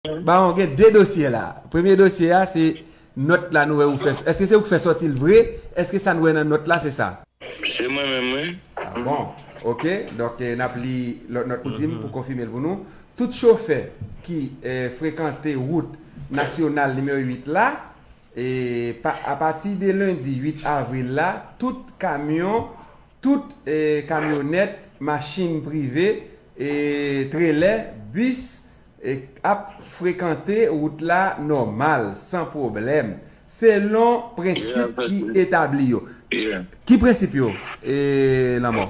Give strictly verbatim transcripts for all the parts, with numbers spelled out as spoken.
Bawon, gen de dosye la. Premye dosye a, se nòt la nou wè ou fè. Èske se ou k fè sòti l vre? Èske sa nou wè nan nòt la, se sa? Se mwen menm, wi. Ah, bon, ok. Donk, eh, n ap li lòt nòt ou di m pou konfime l pou nou. Tout chofè ki eh, frekante wout nasyonal nimewo uit la, eh, pa, apati de lendi uit avril la, tout kamyon, tout eh, kamyonèt, machin prive, eh, trelè, bis, e ap frekante wout la nòmal, san pwoblèm, selon prensip ki etabli yo. Ki prensip yo, e, Lanmò?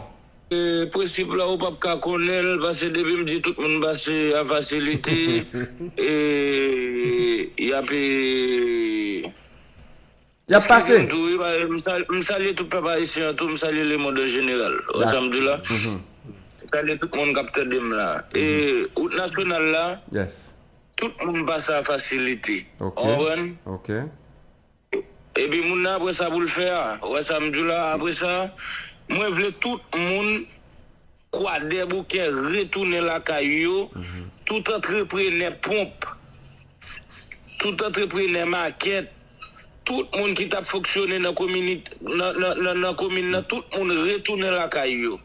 E, prensip la, ou p ap ka konnen l, paske depi m di tout moun pase a fasilite, e, y ap, e, Y ap pase. Eskize m tou, wi, pa- m sal- m salye tout pèp ayisyen an tou, m salye lemonn an jeneral. Ou wè sa m di w la? M salye tout moun k ap tande m la. E wout nasyonal la, tout moun pase a fasilite. Ou konprann? Epi moun nan apre sa pou l fè a, ou wè sa m di w la? Apre sa, mwen vle tout moun Kwadèboukè retounen lakay yo, tout antreprenè ponp, tout antreprenè makèt, tout moun ki t ap fonksyone nan kominit- nan, nan, nan, nan komin nan, tout moun retounen lakay yo.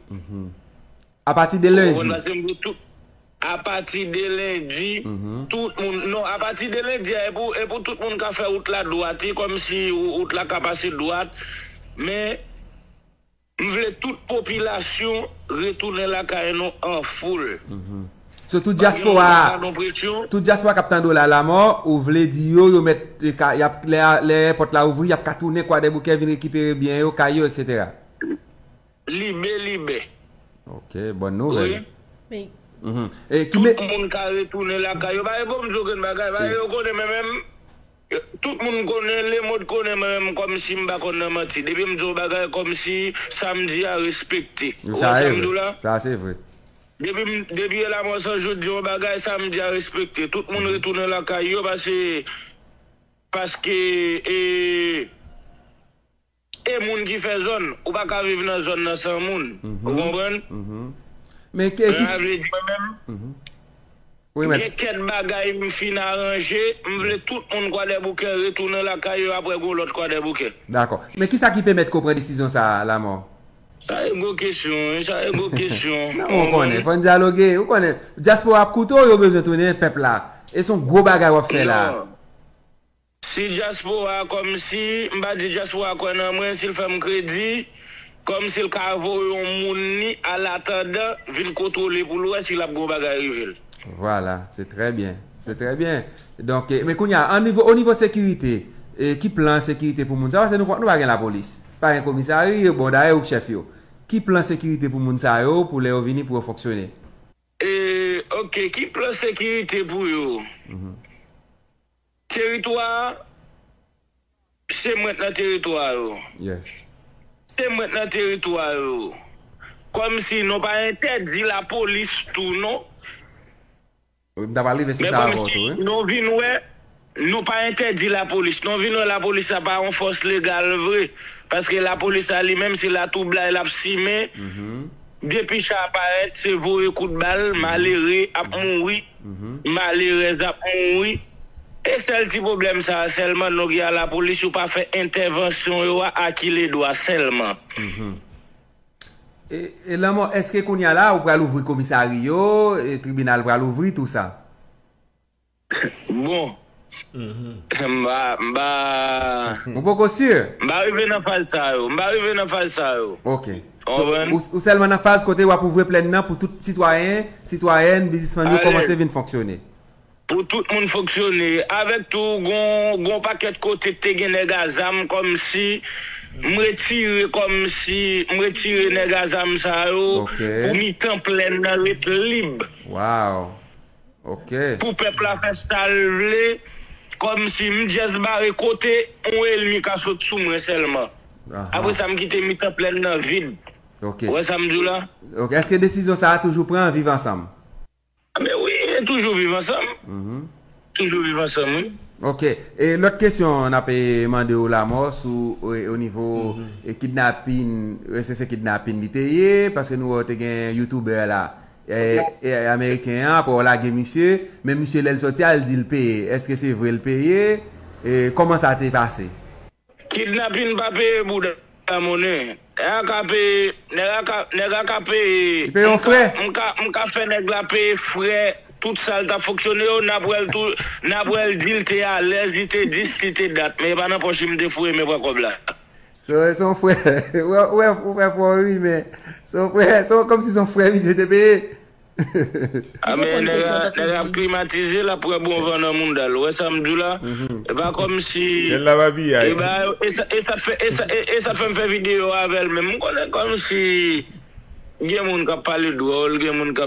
Apati de lendi. Apati de lendi, tout moun, non, apati de lendi a, e pou, e pou tout moun ka fè wout la dwat, e kòmsi wout la ka pase dwat, men M vle tout popilasyon retounen lakay nou an foul. So, tout dyaspora, tout dyaspora k ap tande w la, Lanmò, ou vle di yo, yo mèt, y ap, lè, lè èpòt la ouvri, y ap ka tounen Kwadèboukè, vin rekipere byen yo, kay yo, etsetera. Libè, libè. Ok, bòn nouvèl. Tout moun ka retounen lakay yo. Pa gen bon m di okenn bagay, pa gen yo konnen men menm. Tout moun konnen, lemonn konnen mwen menm kòmsi m pa konn nan manti. Depi m di yon bagay kòmsi sa m di a respekte. Ou wè sa m di w la? Sa se vre. Depi m, depi e la mò san jou di yon bagay, sa m di a respekte. Tout moun retounen lakay yo paske, paske, e, e moun ki fè zòn, ou pa ka viv nan zòn nan san moun. Ou konprann? Men ke, sa vle di mwen menm, gen kèk bagay m fin aranje, m vle tout moun Kwadèboukè retounen lakay yo apre gon lòt Kwadèboukè. Dakò. Men kisa ki pèmèt ke w pran desizyon sa a, Lanmò? Sa e gwo kesyon, wi, sa e gwo kesyon. Non, ou konnen, fò n dyaloge, ou konnen, dyaspora ap koute w, yo bezwen tounen pèp la. E se yon gwo bagay w ap fè la. Si dyaspora kòmsi, m pa di dyaspora kwè nan mwen, si l fè m kredi, kòmsi l ka voye yon moun li, alatandan, vin kontwole pou l wè si l ap gen yon bagay rive l. Vwala, se trè byen. Se trè byen. Donk, e, men kounye a, an nivo, o nivo sekirite, e, ki plan sekirite pou moun sa yo? Paske nou, nou pa gen lapolis. Pa gen komisarya, bon, dayè ou k chèf yo. Ki plan sekirite pou moun sa yo, pou lè yo vini, pou yo fonksyone? E, ok, ki plan sekirite pou yo? Teritwa a, se mwen k nan teritwa yo. Se mwen k nan teritwa yo. Kòmsi nou pa entèdi lapolis tou, non. M ta pral rive sou sa avè w tou, wi. Nou vin wè, nou pa entèdi lapolis. Nou vin wè lapolis la pa yon fòs legal vre. Paske lapolis la li menm se latwoublay l ap simen. Depi chay parèt, se voye kout bal, malere ap mouri, malerèz ap mouri. E sèl ti pwoblèm sa a sèlman nou gen a lapolis, yo pa fè entèvansyon yo a akiledwa sèlman. E, e Lanmò, èske kounye a la, ou pral ouvri komisari yo, e tribinal pral ouvri, tou sa? Bon. M pa, m pa. Ou poko si? M pa rive nan faz sa yo. M pa rive nan faz sa yo. Ok. Ou, ou sèlman nan faz kote w ap ouvri plèn nan pou tout sitwayen, sitwayèn, biznismann yo kòmanse vin fonksyone. Pou tout moun fonksyone. Avèk tou, gon, gon pakèt kote k te gen nèg a zam kòmsi m retire, kòmsi m retire nèg a zam sa yo pou mitan plèn nan ret lib. Pou pèp la fè sa l vle, kòmsi m just bare kote yon ènmi ka sot sou mwen sèlman. Apre sa, m kite mitan plèn nan vid. Ou wè sa m di w la? Ok. Èske desizyon sa a toujou pran Viv Ansanm? Men wi, e toujou Viv Ansanm. Toujou Viv Ansanm, wi. Ok. E lòt kesyon n ap, e, mande w, Lanmò, sou, e, o nivo, e, kidnapin, e, se, se kidnapin li te ye, paske nou wè w te gen youtubè la, e, e, ameriken an, apre w lage misye, men misye lè l sòti a, l di l peye. Èske se vre l peye? E, kòman sa te pase? Kidnapin pa peye bouda monnen. Nèg la ka peye, nèg la ka, nèg la ka peye. Li peye yon frè. M ka, m ka fè nèg la peye frè tout sa l t ap fonksyone yo, n ap wè l tou, n ap wè l di l te alèz, li te di si te dat, men e pa nan pòch li m te foure men pran kòb la. Se se yon frè. Ou wè, ou wè, ou wè fò ri, men se yon frè, se yon, kòmsi se yon frè misye te peye. A men nèg la, nèg la ap klimatize, l ap wè bon van nan mounda l. Ou wè sa m di w la? E pa kòmsi. Sèl la pa piyay. E ba, e sa, e sa fè, e sa, e, e sa fè m fè videyo avè l menm. M konnen kòmsi gen moun k ap pale dwòl, gen moun k ap